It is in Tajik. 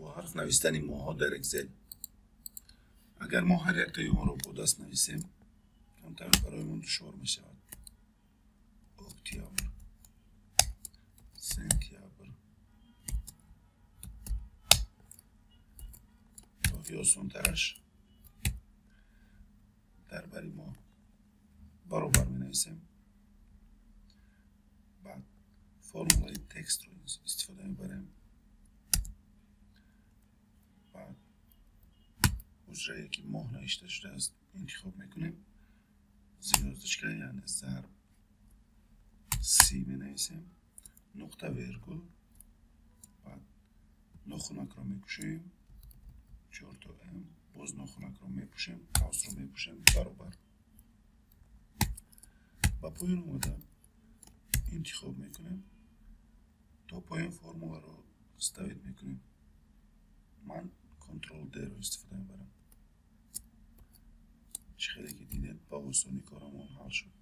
Бо ҳарф навистани моҳҳо дар Excel. Агар мо ҳар яктаи онро бо даст нависем, камтар барои мо душвор мешавад. Октябр, сентябр, роҳи осонтараш дар бари мо баробар менависем. Баъд формулаи текстро истифода мебарем. Баъд ҳуҷрае ки моҳ навишта шудааст, интихоб мекунем. Звёздочка, яъне зарб 30 менависем, нуқта вергул, баъд нохунакро мекушоем, чорто м, боз нохунакро мепӯшем, қавсро мепӯшем, баробар. Ба поён омада интихоб мекунем, то поён формуларо вставить мекунем. Ман Ctrl D-ро истифода мебарам. Чӣ хеле ки дидед, ба осонӣ корамон ҳал шуд.